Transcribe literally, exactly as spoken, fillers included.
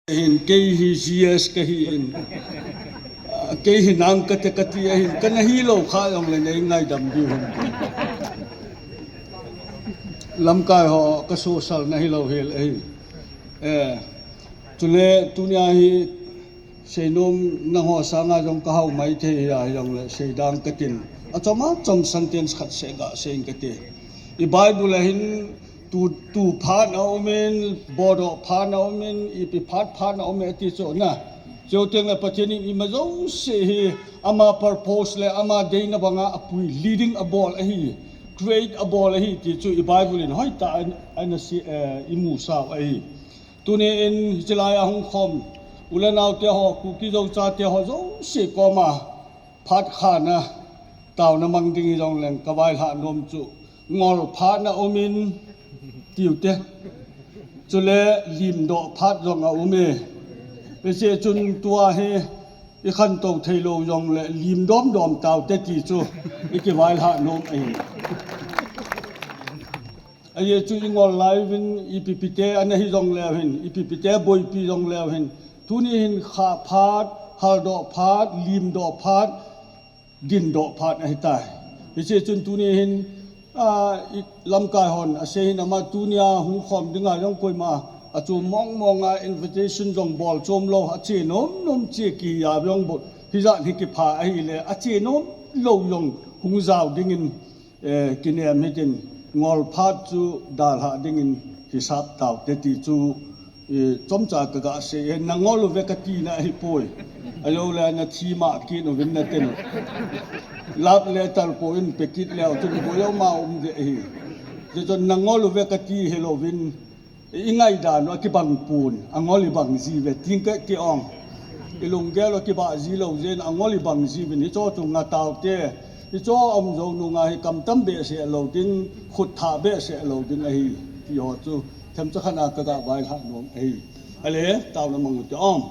Hin kei hi G S kahi in. Ah, kei hi nang kate kati ahin, kana hilou kha jongle nei ngaidam diu hin. Lamkai ho ka social na hilou hel ahi. Eh, chule tunia hi seinom nangho sanga jong ka hao maithei hi ahi jongle seidang katin. Achom achom sentence khat seh gasei ing kate. I Bible a hin tu, tu phat aumin, bodoh phat aumin, ipi phat phat aumin ati chu na. Chuteng le Pathen in ima jouse hi ama purpose le ama deina banga apui, leading abol ahi, create abol ahi ti chu i Bible in hoitah a, ana sei, eh, imusau ahi. Tuni in hiche laiya hung khom u le nao teho, Kuki Zo chate ho jouse koma phat khatna taona mang ding hijongleng ka vailhah nom chu ngol phat aumin tiu te. Chule limdoh phat jong aume. Hiche chun tua hi i khantou theilou jongle limdom dom taute ti chu i kivailhah nom ahi. Ajeh chu i ngol lai uvin ipi ipi te ana hi jongleu hin, ipi ipi te boipi jongleu hin, tuni hin khah phat, haldoh phat, limdoh phat, dindoh phat ahitai. Hiche chun tuni hin, ah, i lamkai hon asei hin ama tunia hung khom dinga jong koima achom mong monga invitation jong bol chom lou, ache nom nom che kihi a jong bol, hijat hi kipha ahile ache nom lou jong hung jao dingin, eh, kinem hitin, ngol phat chu dalhah dingin hisap taute ti chu, eh, chomcha ka gasei e, na ngol uve kati na ahipoi. Ahilouleh na thi mah kit uvin na ten. Love letter po in pe kit leu chun boi ama um ding ahi. Chuchun na ngol uve kati hilouvin, i ngaidan u akibang pon, angol ibang jiuve, ting kati ong. I lunggel u kibah ji lou jeh in angol ibang jiuvin, hicho chu nga taute, hicho a um jou nunga hi kam tam behseh lou ding, khut thah behseh lou ding ahi, ti ho chu themcha khat a ka ga vailhah nom ahi. Ale, taona mang u te ong.